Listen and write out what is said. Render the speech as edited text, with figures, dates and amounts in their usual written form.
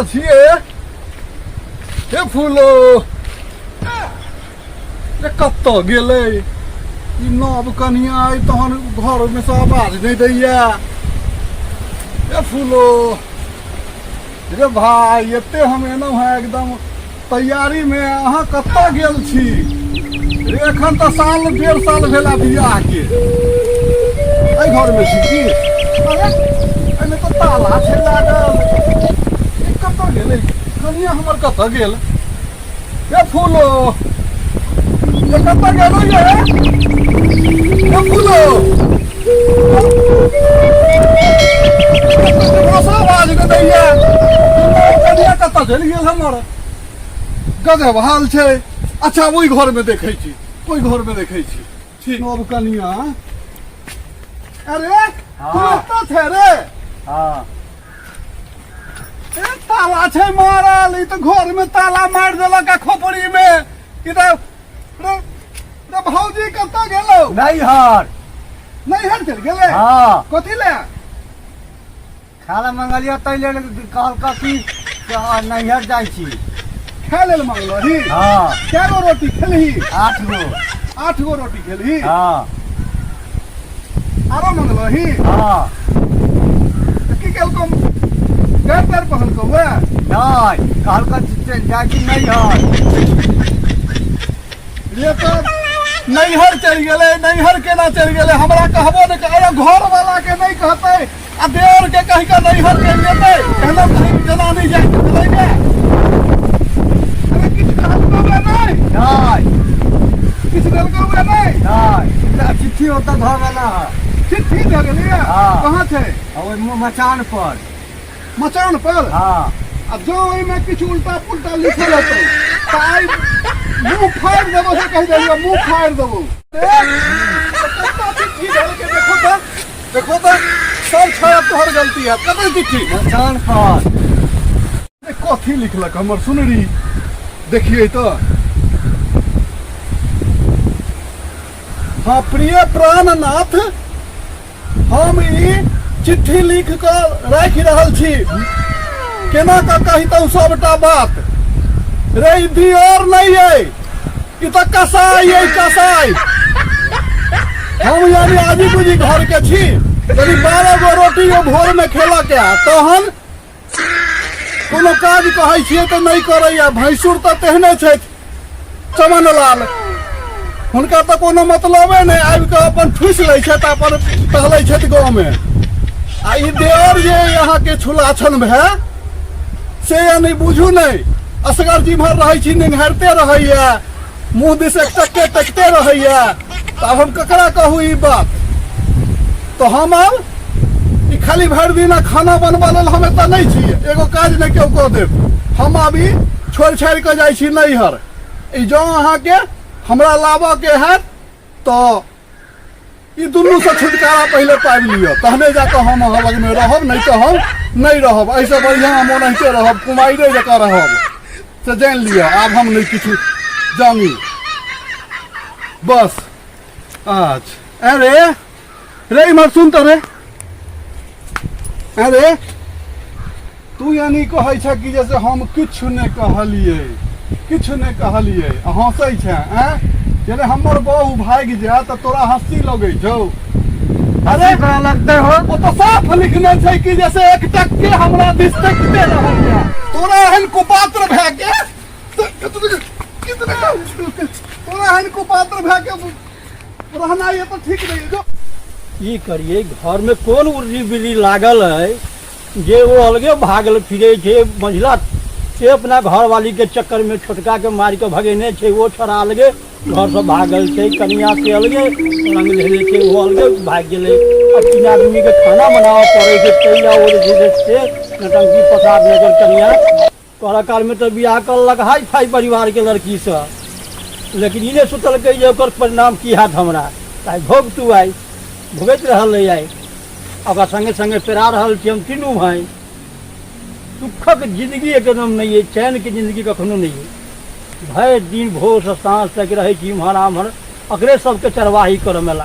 कतऽ छियै हे फूलो रे कतऽ गेलै ई नव कनिया अइ तहन घरमे से आवाज नहि दैया हे फूलो रे भाय एते हम एलहुँ हेँ एकदम तैयारीमे अहाँ कतऽ गेल छी रे एखन तऽ साल डेढ़ साल भेला बियाहके एहि घरमे छी की अरे एहिमे तऽ ताला छै लागल ई कतऽ गेलै कनिया हमर कतऽ गेल ए फूलो ये कतऽ गेलो ये ए फूलो ककरो आवाज नहि दैया कनिया कतऽ चलि गेल हमर गजब हाल छै अच्छा ओहि घरमे देखै छी ओहि घरमे देखै छी ठीक नव कनिया अरे तू एतऽ छै रे हाँ ए ताला छै मारल ई तऽ घर में ताला मारि देलक आ खोपड़ी में ई तऽ रे रे भौजी कतऽ गेलौ नैहर नैहर चलि गेलै हाँ कथी ले खाना मंगलियो तै लेल कहलक कि से अहाँ नैहर जाइ छी खाय लेल मंगलही हाँ कै गो रोटी खेलही 8 गो। 8 गो रोटी खेलही? हाँ। आरो मंगलही? हाँ। तऽ की केलकौ, गारि तारि पहलकौ वएह? नहि, कहलक जे जाइ छी नैहर। रे तऽ नैहर चलि गेलै। नैहर केना चलि गेलै? हमरा कहबो नहि अरे घर वाला के नहि कहतै आ देवर के कहि कऽ नैहर चलि जेतै। एहनो कहीं जनानी जाइ छलै ने? अरे किछु कहलकौ बे नहि? नहि। किछु देलकौ बे नहि? नहि, चिट्ठी ओतऽ धऽ गेला है। चिट्ठी दऽ गेलियै? हाँ। कहाँ छै? आ ओहि मचान पर। मचान पर? हाँ। आ जँ ओहिमे किछु उल्टा पुल्टा लिखल हेतौ तऽ आइ मुँह फाड़ि देबो से कहि देलियौ, मुँह फाड़ि देबो। कत्ता चिट्ठी धरके? देखो तऽ, देखो तऽ, सब छोड़ा तोहर गलती है। कतऽ चिट्ठी? मचान पर। ए, कथी लिखलक हमर सुनरी? देखिए तऽ। हाँ, प्रिय प्राणनाथ, हम ई चिट्ठी लिख कऽ राखि रहल छी। केना कऽ कहितहुँ सबटा बात? रे ई दियोर नहि अइ, ई तऽ कसाई अइ, कसाई। हम यानी आजी बुझी घर के छी। यदि 12 गो रोटी ओ भोर में खेलक है तहन कोनो काज कहै छियै तऽ नहि करैया। भैंसुर तऽ तेहने छथि चमन लाल, हुनका तऽ कोनो मतलबे नहि, आबि कऽ अपन ठूसि लै छथि, अपन टहलै छथि गाँवमे। आ ई देवर जे अहाँके छुलाछन भए से यानी बुझू नहि, असगर जिम्हर रहै छी निंघारिते रहैया, मुँह दिस एक टक्के तकिते रहैया। तऽ आब हम ककरा कहू ई बात? तऽ हम आब ई खाली भरि दिन खाना बनबऽ लेल हम एतऽ नहि छी, एगो काज नहि केओ कऽ देब। हम आब ई छोड़ि छाड़ि कऽ जाइ छी नैहर। ई जँ अहाँके हमरा लाबऽके हैत तऽ ई दुनूसँ छुटकारा पहिले पाबि लिअ, तहने जाकऽ हम अहाँ लगमे रहब, नहि तऽ हम नहि रहब। एहिसँ बढ़िआँ हम ओनाहिते रहब, कुमारिए जकाँ रहब, से जानि लिअ। आब हम नहि किछु जानी बस। अच्छा, अरे रे, इम्हर सुन तऽ रे। अरे तू यानी कहै छ कि जैसे हम किछु नहि कहलियै, किछु नहि कहलियै, आ हँसै छै? आँय, यानी हमर बहु भागि जाय तऽ तोरा हँसी लगै छौ? अरे ककरा लगतै हो? ओ तऽ साफ लिखने छै कि जैसे एक टक्के हमरा दिस तकिते रहल। तोरा एहन कुपात्र भए के, तोरा एहन कुपात्र भए के रहना ये तऽ ठीक नहीं जो। की करिए, घरमे कोन उर्री बिर्री लागल है जे ओ अलगे भागल फिरै छै। मझिला से अपना घरवालीके चक्करमे छोटकाके मारि कऽ भगेने छै, ओ छोड़ा अलगे घरसँ भागल छै। कनिया से अलगे रंग लेने छै, ओ अलगे भागि गेलै। आ 3 आदमीके खाना बनाबऽ पड़ै छै, ताहि लए ओ जे छै से नटंकी पसारने छै। कनिया तोरा कालमे तऽ बियाह करलक हाई फाई परिवारके लड़कीसँ, लेकिन ई नहि सोचलकै जे ओकर परिणाम की हैत हमरा। तऽ आइ भोग तू, आइ भोगैत रहल आइ ओकरा सङ्गे सङ्गे पेरा रहल छी हम तीनू भाय। सुखक जिंदगी एकदम नहि अइ, चैनके जिंदगी कखनो नहि अइ। भरि दिन भोरसँ साँझ तक रहै छी इम्हर आम्हर, एकरे सबके चरवाही करऽमे लागल।